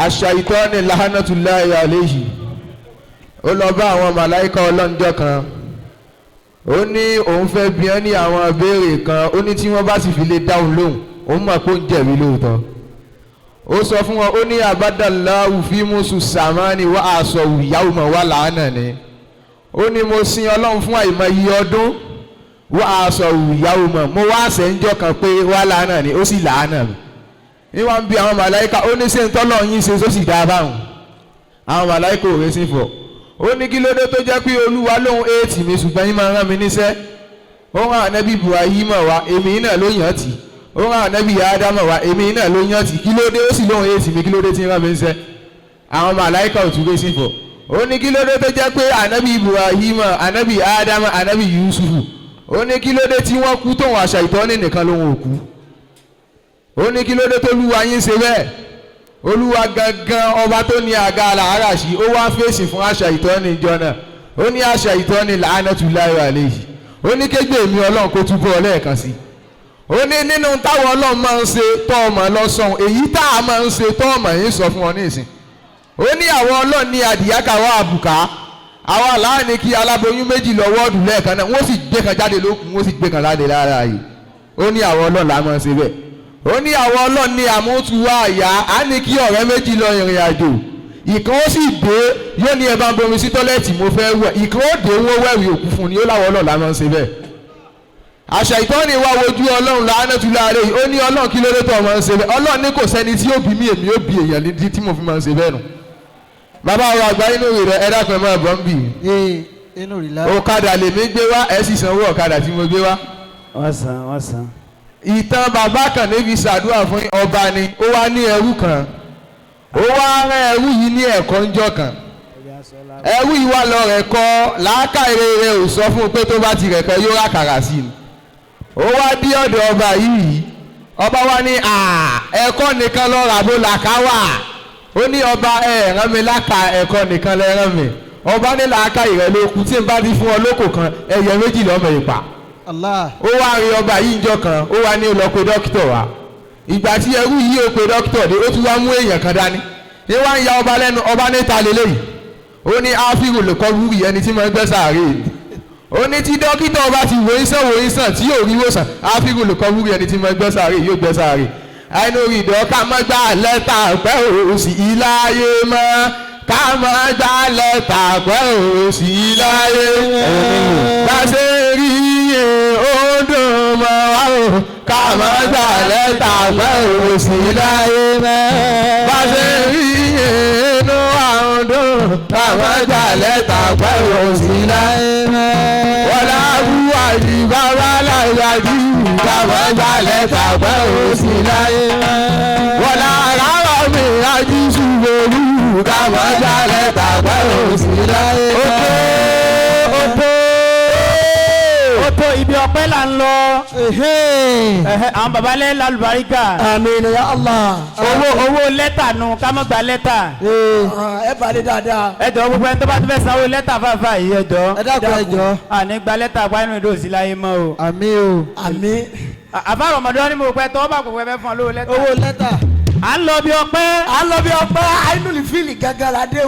Aṣ-ṣaitọ́ni lahanatulahi alayhi, ó lọ bá àwọn màláìka ọlọ́njọ́ kan. Ó ní òun fẹ́ bi ẹ́ ní àwọn ìbéèrè kan. Ó ní tí wọ́n bá sì fi lè dáhùn lóhùn, òun mọ̀ pé ó ń jẹ̀bi lóòótọ́. Ó sọ fún wọn, ó ní abadalahu fímùsù sàmánì wà aṣọ ìyàwó mọ̀ wà làánà ni. Ó ní mo sin Ọlọ́run fún àìmọye ọdún, wà aṣọ ìyàwó mọ̀, mo wá àṣẹ ńjọ́ kan pé wà làánà ni, ó sì làánà mi. Ní wọ́n ń bi àwọn màláìka, ó ní ṣé ń tọ́lọ̀ yín ṣe sósì dáa báwọn? Àwọn màláìka ò rẹ́sìn fọ̀. Ó ní kí ló dé tó jẹ́ pé Olúwa lóhun éètì mi, ṣùgbọ́n yín máa rán mi níṣẹ́? Ó rán ànábì Ibrahim wá, èmi náà ló yàn tì. Ó rán ànábì Ádámọ̀ wá, èmi náà ló yàn tì. Kí ló dé? Ó sì lóhun éètì mi, kí ló dé tí ń rán mi níṣẹ́? Àwọn màláìka ò tún rẹ́sìn fọ̀. Ó ní kí ló dé tó jẹ́ pé ànábì Ibrahim, ànábì Ádámọ̀, ànábì Yusufu, ó ní kí ló dé tí wọ́n kú, tóun àṣà ìtọ́ni nìkan lóhun òkú? Ó ní kí ló dé tó lúwa yín ṣe bẹ́ẹ̀? Olúwa gangan, ọba tó ní àga àlàáràṣì, ó wá fèsì fún àṣà ìtọ́ni ìjọ náà. Ó ní àṣà ìtọ́ni la'anatullahi alayhi, ó ní kégbé mi Ọlọ́run kó túbọ̀ lẹ́ẹ̀kan sí. Ó ní nínú táwọn Ọlọ́run máa ń ṣe tọ́ ọmọ lọ́sàn, èyí tá a máa ń ṣe tọ́ ọmọ yín sọ fún ọ ní ìsìn. Ó ní àwọn Ọlọ́run ní adìyáka wá àbùká, àwọn aláàní kí aláboyún méjì lọ wọ́ọ̀dù lẹ́ẹ̀kan náà, wọ́n sì gbé kan jáde lókun, wọ́n sì gbé kan jáde lára yìí. Ó ní àwọn Ọlọ́run là máa ń ṣe bẹ́ẹ̀. Ó ní àwọn Ọlọ́run ní àmútuwá àyà á ní kí ọ̀rẹ́ méjì lọ ìrìn àjò, ìkan ó sì dé, yóò ní ẹ bá ń bomi sí tọ́lẹ́ẹ̀tì, mo fẹ́ wẹ̀. Ìkan ó dé, wọ́n wẹ̀wì òkú fún ni. Ó láwọn Ọlọ́run là máa ń ṣe bẹ́ẹ̀. Àṣà ìtọ́ni wa wojú Ọlọ́run la'anatullahi alayhi. Ó ní Ọlọ́run, kí ló dé tó ọmọ ń ṣe bẹ́ẹ̀? Ọlọ́run ní kò sẹ́ni tí yóò bí mí, èmi yóò bí èèyàn ní tí mo fi máa ń ṣe bẹ́ẹ̀ nù. Bàbá wa àgbà inú rẹ̀, ẹ dákun, ẹ máa bọ̀ ń bì. Inú rí la. Ọ̀kadà lèmi gbé wá, ẹ sì sanwó ọ̀kadà tí mo gbé wá. Wọ́n san, wọ́n san. Ìtàn bàbá kan níbi ṣàdúrà fún ọba ni. Ó wá ní ẹrú kan, ó wá rán ẹrú yìí ní ẹ̀kọ́ ńjọ́ kan. Ẹrú yìí wá lọ rẹ̀ kọ́ làákàyè rẹ̀ ò sọ fún un pé tó bá ti rẹ̀ kọ́ yóò rà kàrà sí i. Ó wá dé ọ̀dọ̀ ọba yìí. Ọba wa ní ẹ̀kọ́ nìkan lọ rà, bó làkà wà? Ó ní ọba, ẹ̀ rán mi láka, ẹ̀kọ́ nìkan lẹ rán mi. Ọba ní làákàyè rẹ̀ ló kù, tí n bá ti fún ọ lóko kan, ẹyẹ méjì lọ́mọ ìpà. Allah. Ó wá rí ọba yìí njọ́ kan, ó wá ní ó lọ pe dókítà wá. Ìgbà tí ẹrú yìí ó pe dókítà dé, ó tún wá mú èèyàn kan dání ní wá ń ya ọba lẹ́nu. Ọba níta lélẹ́yìí? Ó ní áfíìrù lè kọ́ wúrì, ẹni tí mo ń gbẹ́ sàárè. Ó ní tí dókítà ọba ti wò ìsàn wò ìsàn tí yóò rí wòsàn, áfíìrù lè kọ́ wúrì, ẹni tí mo ń gbẹ́ sàárè yóò gbẹ́ sàárè. Àìnú ìdọ́ ká má gbà lẹ́tà pẹ́ òsì ìláyé mọ́, ká má gbà lẹ́tà pẹ́ òsì ìláyé. Bá ṣe rí iye ó dùn mọ́ wá o, ká má gbà lẹ́tà pẹ́ òsì ìláyé mọ́. Bá ṣe rí iye inú àwọn dùn, ká má gbà lẹ́tà pẹ́ òsì ìláyé mọ́. Wọ́lá wúwà yìí bàbá láyàjú, ká má gbà lẹ́tà pẹ́ òsì ìláyé mọ́. Wọ́lá rárá mi ajú ṣùgbọ́n, ká má gbà lẹ́tà pẹ́ òsì ìláyé mọ́. Ó tó, ó tó, ibi ọpẹ́ là ń lọ. Ẹ̀hẹ́, àwọn baba lẹ́ lálùbáríkà. Àmín ya Allah. Owó lẹ́tà nu, ká má gba lẹ́tà. Ẹ balẹ̀ dáadáa. Ẹ jọ̀ọ́, gbogbo ẹni tó bá ti fẹ́ sanwó lẹ́tà fàáfàá yìí, ẹ jọ̀ọ́. Ẹ dákun, ẹ jọ̀ọ́. Àní gba lẹ́tà pa inú ìdòsí láyé mọ́ o. Àmín o. Àmín. Àbá Ramadan ni mo pẹ́ tọ́ bá kò pẹ́ fẹ́ fún ọ lówó lẹ́tà. Owó lẹ́tà. À ń lọ bí ọpẹ́. À ń lọ bí ọpẹ́, àìnú lè fíìlì gángan la dé.